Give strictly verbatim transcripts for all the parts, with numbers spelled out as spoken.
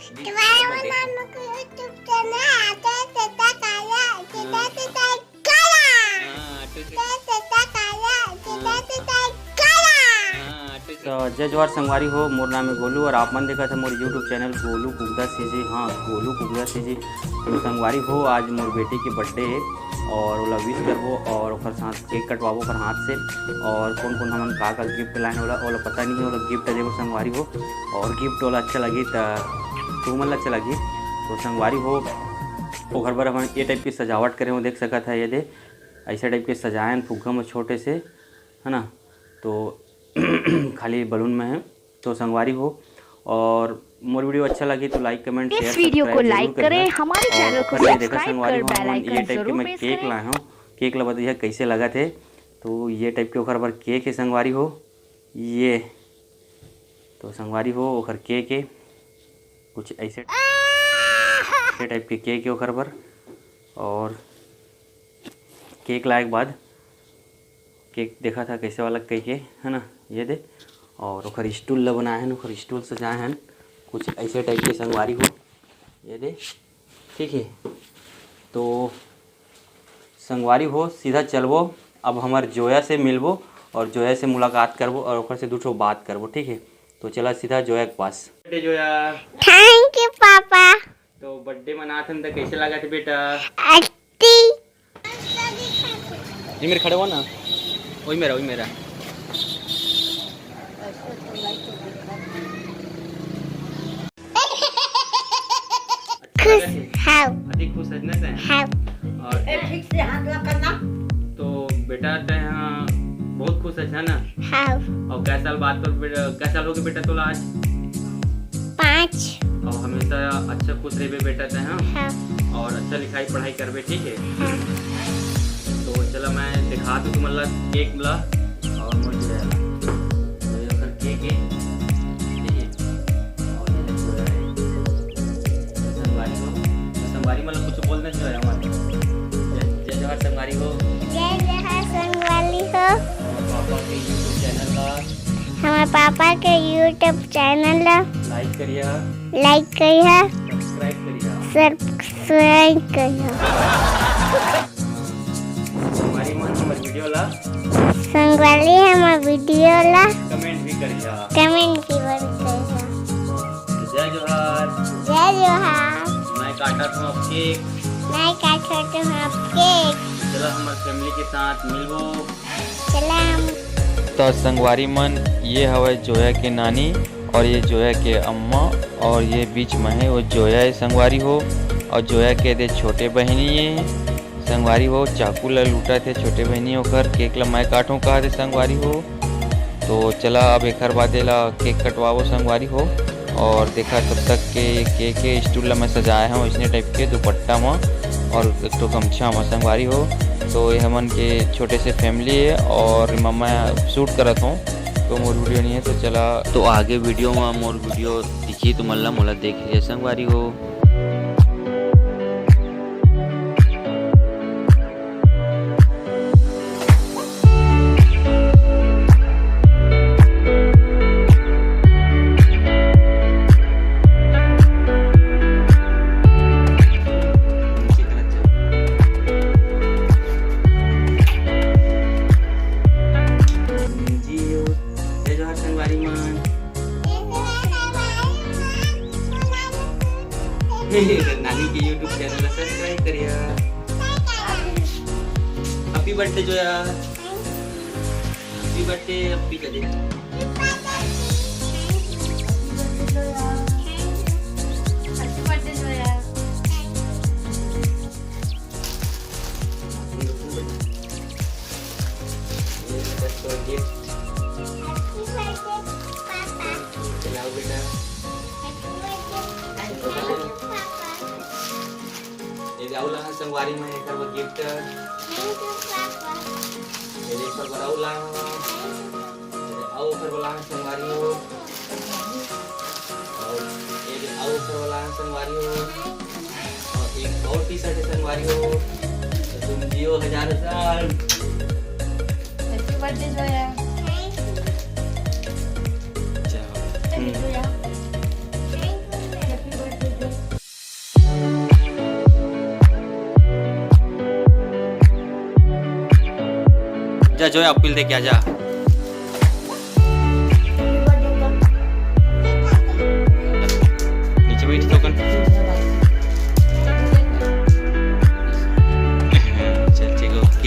तुम्हारे नाम को YouTube चैनल आता है, तेता काला, तेता, तेता काला। हाँ, तो तेता, तेता काला, तेता, तेता काला। हाँ, तो तो जय जोहार संगवारी हो, मोर नाम है गोलू और आप मन देखत है मोर YouTube channel Golu Kukda CG. हाँ, गोलू कुकदा सीजी। तो संगवारी हो, आज मोर बेटी के बर्थडे है और ओला विश करबो और ओकर साथ केक कटवाबो ओकर हाथ से। और कौन कौन हमन का का गिफ्ट लाए हैं ओला, ओला पता नहीं है, ओला गिफ्ट देबो संगवारी हो। और गिफ्ट ओला अच्छा लगी त तुमन ला अच्छा लगी। तो संगवारी हो, ओकर बर हमन ये टाइप की सजावट करे हो, देख सकत है, ये दे ऐसे टाइप के सजाए हैं फुग्गा में छोटे से, है ना। तो खाली बलून में है। तो संगवारी हो, और मोर वीडियो अच्छा लगी तो लाइक, कमेंट, इस शेयर, वीडियो को सब्सक्राइब जरूर लाइक करें, करिहा। हमारे और चैनल को ओकर लिए देखा सब्सक्राइब संगवारी कर हो, बेल हमन ये आइकन टाइप के जरूर मैं प्रेस केक करें। लाए हूँ। केक ला बताइए कैसे लगा थे। तो ये टाइप के ओकर बर केक है संगवारी हो, ये। तो संगवारी हो, ओकर केक है कुछ ऐसे, ऐसे टाइप के केक है ओकर बर। और केक लाए के बाद केक देखा था कैसे वाला केक है, है ना, ये दे। और ओकर स्टूल ला बनाए हैं, ओकर स्टूल सजाए हैं कुछ ऐसे टाइप के संगवारी हो, ये दे, ठीक है। तो संगवारी हो, सीधा चलबो अब हमर जोया से मिलबो और जोया से मुलाकात करबो और ओकर से दू ठो बात करबो, ठीक है। तो चला सीधा जोया के पास। बर्थडे जोया। थैंक यू पापा। तो बर्थडे मनात हन त कैसे लागत है बेटा? अति। ये मेरे खड़े हो ना, वही मेरा, वही मेरा। खुश हव। अति खुश है ना तैं? हव। और ए, ठीक से हाथ ला करना। तो बेटा तैं हाँ बहुत खुश है ना? हव। और कै साल बाद तो बे-, कै साल हो गए बेटा तोला आज? पाँच। और हमेशा अच्छा खुश रहबे बेटा तैं, हाँ? हाँ। और अच्छा लिखाई पढ़ाई करबे, ठीक है? हाँ। तो चला मैं दिखा दूँ तुमन ला केक ला और मोर जोया ला। तो ये ओकर केक है, ठीक है? और ये जोया है। तो संगवारी हो, तो संगवारी मतलब कुछ बोल दे जोया हमारे। जय, जय जोहार संगवारी हो। जय जोहार संगवारी हो। पापा के YouTube चैनल ला हमर पापा के YouTube चैनल ला लाइक करिहा। लाइक करिहा। सब्सक्राइब करिहा। सब्सक्राइब करिहा। संगवारी मन हमर वीडियो ला। संगवारी हमर वीडियो ला। कमेंट भी करिहा। कमेंट भी बन करिहा। तो जय जोहार। जय जोहार। मैं काटत हूँ अब केक। मैं काटत हूँ अब केक। चला हमर फैमिली के साथ मिलबो। सलाम। त संगवारी मन, ये हवय जोया के नानी और ये जोया के अम्मा और ये बीच में है वो जोया है संगवारी हो। और जोया के दे छोटे बहिनी है संगवारी हो, चाकू ला लूटत हे छोटे बहिनी ओकर, केक ला मैं काटहूँ कहा दे संगवारी हो। तो चला अब एकर बाद एला केक कटवाबो संगवारी हो। और देखा तब तक के केक के स्टूल ला मैं सजाए हूँ इसने टाइप के दुपट्टा म और एक ठो गमछा म संगवारी हो। तो ये हमन के छोटे से फैमिली है और एमा मैं शूट करत हूँ, तो मोर वीडियो नहीं है। तो चला, तो आगे वीडियो में मोर वीडियो दिखी तुमन ला, मोला देख लिया संगवारी हो। जय जोहार संगवारी मन। नानी के YouTube चैनल ला सब्सक्राइब करिहा। Happy birthday Zoya. Happy birthday, happy birthday. Happy birthday Zoya. ये बस तो गिफ्ट। Happy birthday papa. चलाओ बेटा। Happy birthday. Thank you papa. ये दे अउ लाहन संगवारी मन एकर बर गिफ्ट। Thank you papa. ये दे एकर बर अउ लाहन। ये दे अउ एकर बर लाहन संगवारी हो। और ये दे अउ एकर बर लाहन संगवारी हो। और एक और टी शर्ट है संगवारी हो। तो तुम जियो हजारों साल। Happy birthday Zoya. चलो। हम्म। Zoya. Happy birthday. Zoya, apple दे के आ जा। नीचे बैठ तो कन। चल ठीक, OK।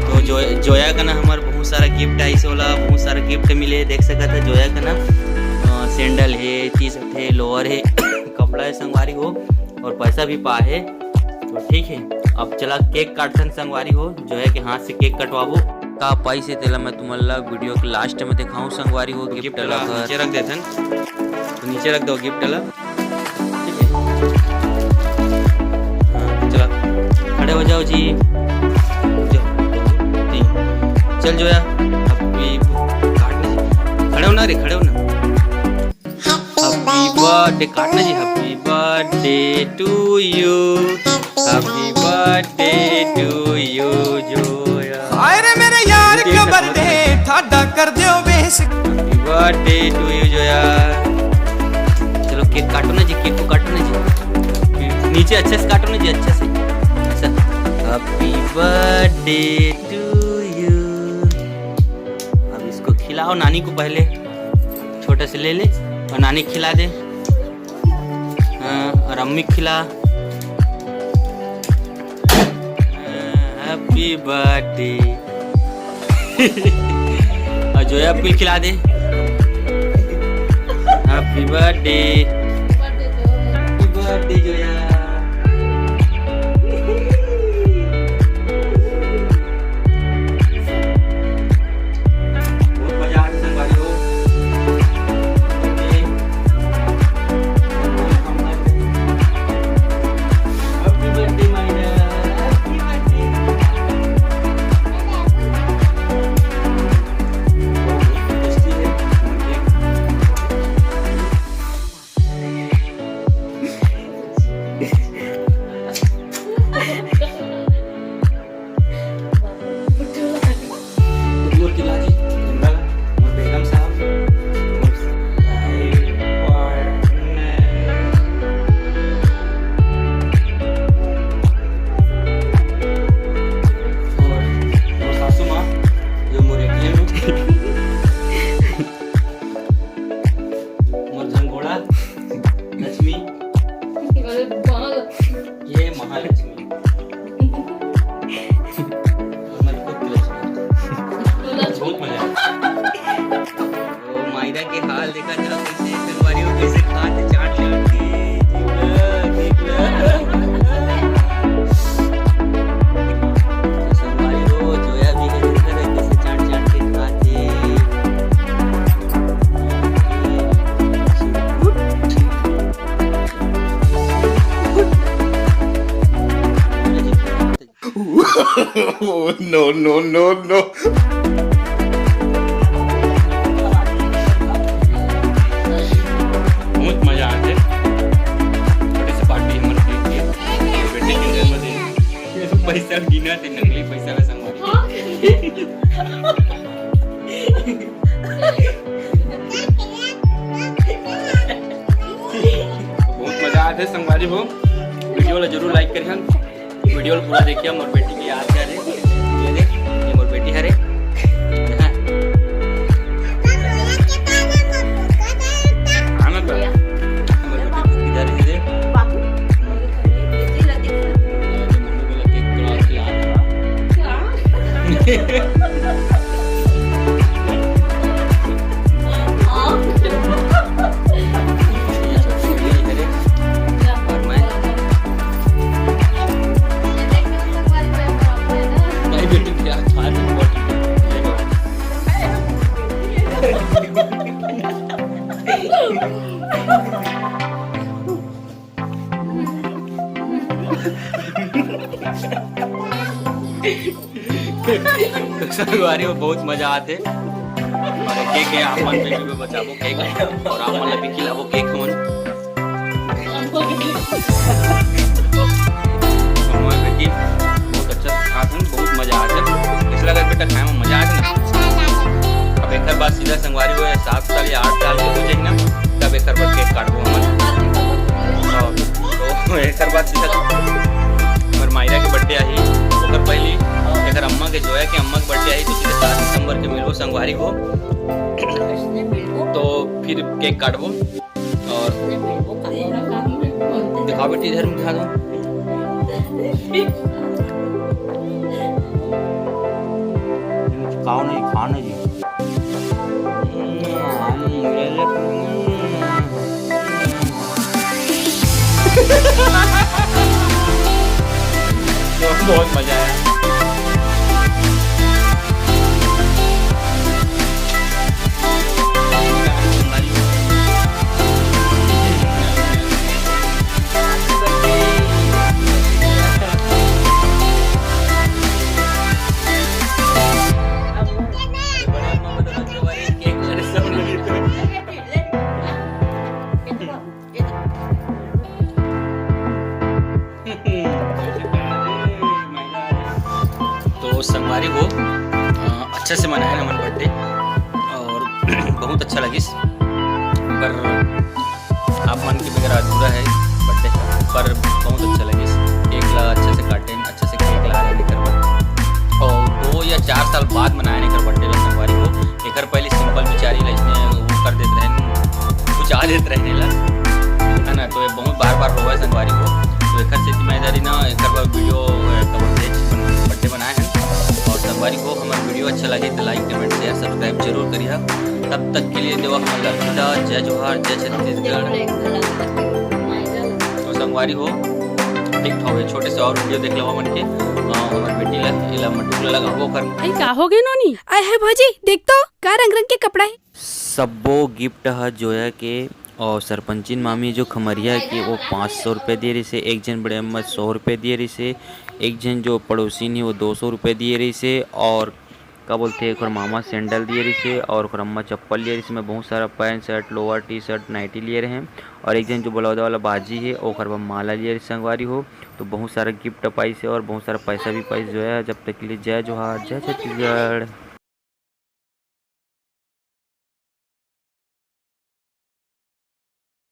तो जो, जोया कना हमर बहुत सारा gift आइस हे, ओला बहुत सारा gift मिले। देख सकत हे जोया कना, अ, sandal हे, T-shirt हे, lower हे, कपड़ा हे संगवारी हो, और पैसा भी पा हे। तो ठीक हे, अब चला cake काटथन संगवारी हो, जोया के हाथ से cake कटवाबो। का पाइस हे तेला मैं तुमन ला video के last में देखाऊं संगवारी हो। Gift ला नीचे रख देथन, तो नीचे रख दो gift ला। ठीक है, हाँ, चला, खड़े हो जाओ जी। जाओ, तीन। चल जोया, happy, काट नहीं। खड़े हो ना रे, खड़े हो ना। Happy birthday, काट ना जी। Happy birthday to you, happy birthday to you, Zoya. हाय रे मेरे यार, का birthday ठाडा कर दियो base. Happy birthday to you, Zoya. चलो, cake काटो ना जी, cake को काटो ना जी। नीचे अच्छे से काटो ना जी, अच्छे से। ऐसा। Happy birthday to you। अब इसको खिलाओ नानी को पहले, छोटा से ले ले और नानी को खिला दे। हाँ, और अम्मी को खिला। Happy birthday। और जोया को खिला दे। Happy birthday। Happy birthday Zoya. बहुत मजा आ रहा है संगवारी हो। Happy birthday Myra, happy birthday। बहुत tasty है। मोर के लाजी, जिंदा, मोर बेगम साहब, मोर साहब, और मोर सासू माँ, जो मोर A T M है। मोर झंगोड़ा, लक्ष्मी। अरे बाल। ये महालक्ष्मी। और मैं खुद लक्ष्मी। बहुत मजा आया। ओ, मायरा के हाल देखा था, कैसे संगवारी हो, कैसे खात हे, चाट चाट के। देख ला, देख ला। संगवारी हो, जोया भी है, देखा था, कैसे चाट चाट के खात हे। No, no, no, no। बहुत मजा आथे। छोटे से party हमर के, के बेटे के जन्मदिन। पैसा गिना थे, नकली पैसा ला संगवारी। बहुत मजा आथे संगवारी हो। Video ला जरूर like करिहन। Video ला पूरा देखिए, मोर बेटी के याद करे। ये देख, ये मोर बेटी हरे। हाँ। हाँ, मैं कर। मोर बेटी इधर ही दे। संगवारी हो, बहुत मजा आथे। और cake हे, आप मन भी बचाबो cake और आप मन भी खिलाबो cake हमन। हमर बेटी बहुत अच्छा से खात हन, बहुत मजा आथे। कैसे लगा बेटा, खाए में मजा आथे ना? अब एक बार सीधा संगवारी हो, सात साल या आठ साल के हो जाए ना, तब एक बार cake काटबो हमन। हाँ, तो एक बार सीधा हमर मायरा के birthday आही, ओकर पहली एक अम्मा के, जोया के अम्मा के birthday आही, तो सीधा हो, तो फिर केक काटबो और दिखाओ बेटी, इधर दिखा दो। खाओ नहीं, खाओ नहीं जी। बहुत मजा आया। तो संगवारी हो, अ, अच्छा से मनाए हमन बर्थडे और बहुत अच्छा लगिस, पर आप मन के बगैर अधूरा है बर्थडे, पर बहुत अच्छा लगिस। केक ला अच्छा से काटे, अच्छा से केक ला रहे एकर बर। और दो या चार साल बाद मनाए एकर बर्थडे ला संगवारी हो। एकर पहले सिंपल बिचारी ला इसने वो कर देत रहे, बुझा देत रहे ला, है ना। तो ये बहुत बार बार होवे संगवारी हो। तो एकर सेती मैं इधर ही ना एकर बर वीडियो, अ, बर्थडे बनाए हैं। और संगवारी हो, हमारा वीडियो अच्छा लगे तो लाइक, कमेंट, शेयर, सब्सक्राइब जरूर करिहा। तब तक के लिए देवा हमन ला अलविदा। जय जोहार, जय छत्तीसगढ़। तो संगवारी हो, देख पाओ ये छोटे से और वीडियो देख लेवा मन के। अ, हमर बेटी ला, एला मटुक ला लगाबो कर। अई का हो गे नोनी? अई हे भौजी, देख तो का रंग रंग के कपड़ा हे। सब्बो गिफ्ट ह जोया के और सरपंचिन मामी जो खमरिया के, वो पाँच सौ रुपये दिए रहिसे। एक झन बड़े अम्मा सौ रुपये दिए रहिसे। एक झन जो पड़ोसिन हे, वो दो सौ रुपये दिए रहिसे। और का बोलथे, ओकर मामा सैंडल दिए रहिसे और ओकर अम्मा चप्पल लिए रहिसे। मैं बहुत सारा pant shirt, lower, T shirt, nighty लिए रहे। और एक झन जो बलौदा वाला बाजी हे, ओकर बर माला लिए रहिसे संगवारी हो। तो बहुत सारा गिफ्ट पाइस हे और बहुत सारा पैसा भी पाइस जोया। जब तक के लिए जय जोहार, जय छत्तीसगढ़।